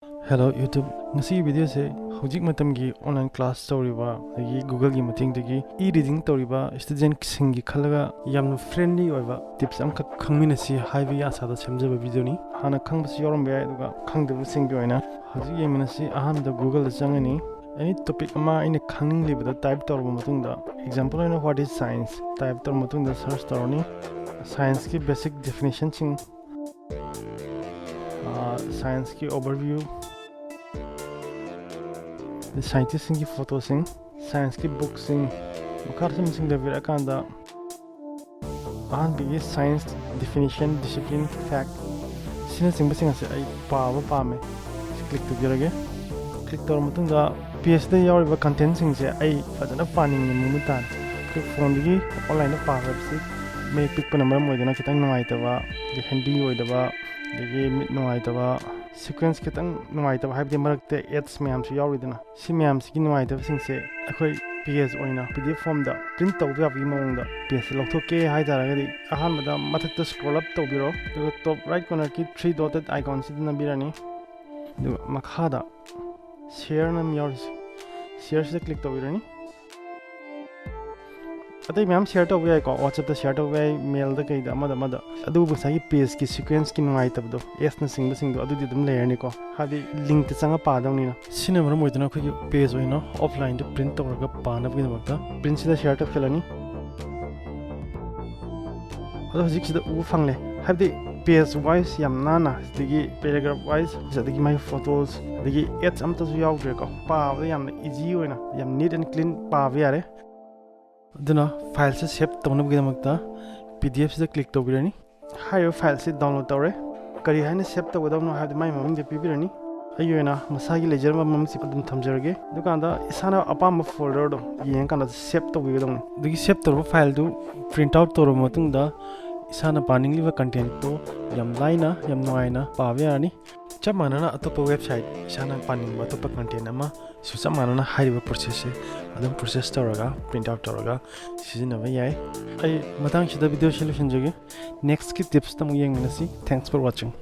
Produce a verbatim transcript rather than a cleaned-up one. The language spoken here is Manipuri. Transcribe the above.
Hello YouTube, ꯉꯁꯤꯒꯤ videoꯁꯦ ꯍꯧꯖꯤꯛ ꯃꯇꯝꯒꯤ online class ꯇꯧꯔꯤꯕ ꯑꯗꯒꯤ Googleꯒꯤ ꯃꯇꯦꯡꯗꯒꯤ e-reading ꯇꯧꯔꯤꯕ studentꯁꯤꯡꯒꯤ ꯈꯜꯂꯒ ꯌꯥꯝꯅ friendly ꯑꯣꯏꯕ tips ꯑꯃꯈꯛ ꯈꯪꯃꯤꯟꯅꯁꯤ ꯍꯥꯏꯕꯒꯤ ꯑꯥꯁꯥꯗ ꯁꯦꯝꯖꯕ videoꯅꯤ꯫ ꯍꯥꯟꯅ ꯈꯪꯕꯁꯨ ꯌꯥꯎꯔꯝꯕ ꯌꯥꯏ, ꯑꯗꯨꯒ ꯈꯪꯗꯕꯁꯤꯡꯒꯤ ꯑꯣꯏꯅ ꯍꯧꯖꯤꯛ ꯌꯦꯡꯃꯤꯟꯅꯁꯤ꯫ ꯑꯍꯥꯟꯕꯗ Googleꯗ ꯆꯪꯉꯅꯤ꯫ Any topic ꯑꯃ ꯑꯩꯅ ꯈꯪꯅꯤꯡꯂꯤꯕꯗ type ꯇꯧꯔꯕ ꯃꯇꯨꯡꯗ, example ꯑꯣꯏꯅ what is science type ꯇꯧꯔꯕ ꯃꯇꯨꯡꯗ search ꯇꯧꯔꯅꯤ꯫ Scienceꯀꯤ basic definitionꯁꯤꯡ, scienceꯀꯤ overview, scientistꯁꯤꯡꯒꯤ photoꯁꯤꯡ, scienceꯀꯤ bookꯁꯤꯡ, ꯃꯈꯥ ꯁꯨꯝ ꯆꯤꯡꯊꯕꯤꯔꯛꯑꯀꯥꯟꯗ ꯑꯍꯥꯟꯕꯒꯤ science definition, discipline, fact ꯁꯤꯅꯆꯤꯡꯕꯁꯤꯡ ꯑꯁꯦ ꯑꯩ ꯄꯥꯕ ꯄꯥꯝꯃꯦ꯫ Click ꯇꯧꯖꯔꯒꯦ꯫ Click ꯇꯧꯔꯕ ꯃꯇꯨꯡꯗ pageꯇ ꯌꯥꯎꯔꯤꯕ contentꯁꯤꯡꯁꯦ ꯑꯩ ꯐꯖꯅ ꯄꯥꯅꯤꯡꯉꯦ ꯃꯃꯨꯠ ꯇꯥꯅ꯫ ꯑꯩꯈꯣꯏ phoneꯗꯒꯤ onlineꯗ ꯄꯥꯕ ꯍꯥꯏꯕꯁꯤ ꯃꯌꯦꯛ ꯄꯤꯛꯄꯅ ꯃꯔꯝ ꯑꯣꯏꯗꯨꯅ ꯈꯤꯇꯪ ꯅꯨꯡꯉꯥꯏꯇꯕ, ꯑꯗꯩ handy ꯑꯣꯏꯗꯕ, ꯑꯗꯒꯤ ꯃꯤꯠ ꯅꯨꯡꯉꯥꯏꯇꯕ, sequence ꯈꯤꯇꯪ ꯅꯨꯡꯉꯥꯏꯇꯕ ꯍꯥꯏꯕꯗꯤ ꯃꯔꯛꯇ ads ꯃꯌꯥꯝꯁꯨ ꯌꯥꯎꯔꯤꯗꯅ, ꯁꯤ ꯃꯌꯥꯝꯁꯤꯒꯤ ꯅꯨꯡꯉꯥꯏꯇꯕꯁꯤꯡꯁꯦ ꯑꯩꯈꯣꯏ page ꯑꯣꯏꯅ PDF formꯗ print ꯇꯧꯕ ꯌꯥꯕꯒꯤ ꯃꯑꯣꯡꯗ pageꯁꯦ ꯂꯧꯊꯣꯛꯀꯦ ꯍꯥꯏ ꯇꯥꯔꯒꯗꯤ ꯑꯍꯥꯟꯕꯗ ꯃꯊꯛꯇ scroll up ꯇꯧꯕꯤꯔꯣ, ꯑꯗꯨꯒ top right cornerꯒꯤ three dotted iconꯁꯤꯗ ꯅꯝꯕꯤꯔꯅꯤ꯫ ꯑꯗꯨꯒ ꯃꯈꯥꯗ shareꯅ ꯑꯃ ꯌꯥꯎꯔꯤꯁꯦ, shareꯁꯤꯗ click ꯇꯧꯕꯤꯔꯅꯤ꯫ ꯑꯇꯩ ꯃꯌꯥꯝ share ꯇꯧꯕ ꯌꯥꯏꯀꯣ, WhatsAppꯇ share ꯇꯧꯕ ꯌꯥꯏ, mailꯗ ꯀꯩꯗ ꯑꯃꯗ ꯑꯃꯗ꯫ ꯑꯗꯨꯕꯨ ꯉꯁꯥꯏꯒꯤ pageꯀꯤ sequenceꯀꯤ ꯅꯨꯡꯉꯥꯏꯇꯕꯗꯣ, adsꯅꯆꯤꯡꯕꯁꯤꯡꯗꯣ ꯑꯗꯨꯗꯤ ꯑꯗꯨꯝ ꯂꯩꯔꯅꯤꯀꯣ꯫ ꯍꯥꯏꯗꯤ linkꯇ ꯆꯪꯉ ꯄꯥꯗꯧꯅꯤꯅ꯫ ꯁꯤꯅ ꯃꯔꯝ ꯑꯣꯏꯗꯨꯅ ꯑꯩꯈꯣꯏꯒꯤ page ꯑꯣꯏꯅ offlineꯗ print ꯇꯧꯔꯒ ꯄꯥꯅꯕꯒꯤꯗꯃꯛꯇ printꯁꯤꯗ share ꯇꯧꯁꯤꯜꯂꯅꯤ꯫ ꯑꯗꯣ ꯍꯧꯖꯤꯛꯁꯤꯗ ꯎꯕ ꯐꯪꯂꯦ, ꯍꯥꯏꯕꯗꯤ page wise ꯌꯥꯝ ꯅꯥꯟꯅ, ꯑꯗꯒꯤ paragraph wise, ꯑꯗꯒꯤ ꯃꯥꯒꯤ photos, ꯑꯗꯒꯤ ads ꯑꯝꯇꯁꯨ ꯌꯥꯎꯗ꯭ꯔꯦꯀꯣ꯫ ꯄꯥꯕꯗ ꯌꯥꯝꯅ easy ꯑꯣꯏꯅ, ꯌꯥꯝ neat and clean ꯄꯥꯕ ꯌꯥꯔꯦ꯫ ꯑꯗꯨꯅ fileꯁꯦ save ꯇꯧꯅꯕꯒꯤꯗꯃꯛꯇ PDFꯁꯤꯗ click ꯇꯧꯕꯤꯔꯅꯤ꯫ ꯍꯥꯏꯔꯤꯕ fileꯁꯤ download ꯇꯧꯔꯦ꯫ ꯀꯔꯤ ꯍꯥꯏꯅ save ꯇꯧꯒꯗꯕꯅꯣ ꯍꯥꯏꯕꯗꯤ ꯃꯥꯒꯤ ꯃꯃꯤꯡꯗꯤ ꯄꯤꯕꯤꯔꯅꯤ꯫ ꯑꯩꯒꯤ ꯑꯣꯏꯅ ꯃꯁꯥꯒꯤ ꯂꯩꯖꯔꯝꯕ ꯃꯃꯤꯡꯁꯤ ꯑꯗꯨꯝ ꯊꯝꯖꯔꯒꯦ꯫ ꯑꯗꯨꯀꯥꯟꯗ ꯏꯁꯥꯅ ꯑꯄꯥꯝꯕ folderꯗꯣ ꯌꯦꯡꯉꯀꯥꯟꯗ save ꯇꯧꯕꯤꯒꯗꯕꯅꯤ꯫ ꯑꯗꯒꯤ save ꯇꯧꯔꯕ fileꯗꯨ print out ꯇꯧꯔꯕ ꯃꯇꯨꯡꯗ ꯏꯁꯥꯅ ꯄꯥꯅꯤꯡꯂꯤꯕ contentꯇꯣ ꯌꯥꯝ ꯂꯥꯏꯅ, ꯌꯥꯝ ꯅꯨꯡꯉꯥꯏꯅ ꯄꯥꯕ ꯌꯥꯔꯅꯤ꯫ ꯆꯞ ꯃꯥꯟꯅꯅ ꯑꯇꯣꯞꯄ website, ꯏꯁꯥꯅ ꯄꯥꯅꯤꯡꯕ ꯑꯇꯣꯞꯄ content ꯑꯃꯁꯨ ꯆꯞ ꯃꯥꯟꯅꯅ ꯍꯥꯏꯔꯤꯕ processꯁꯦ ꯑꯗꯨꯝ process ꯇꯧꯔꯒ, print out ꯇꯧꯔꯒ ꯁꯤꯖꯤꯟꯅꯕ ꯌꯥꯏ꯫ ꯑꯩ ꯃꯇꯥꯡꯁꯤꯗ videoꯁꯤ ꯂꯣꯏꯁꯤꯟꯖꯒꯦ꯫ Nextꯀꯤ tipsꯇ ꯑꯃꯨꯛ ꯌꯦꯡꯃꯤꯟꯅꯁꯤ꯫ Thanks for watching.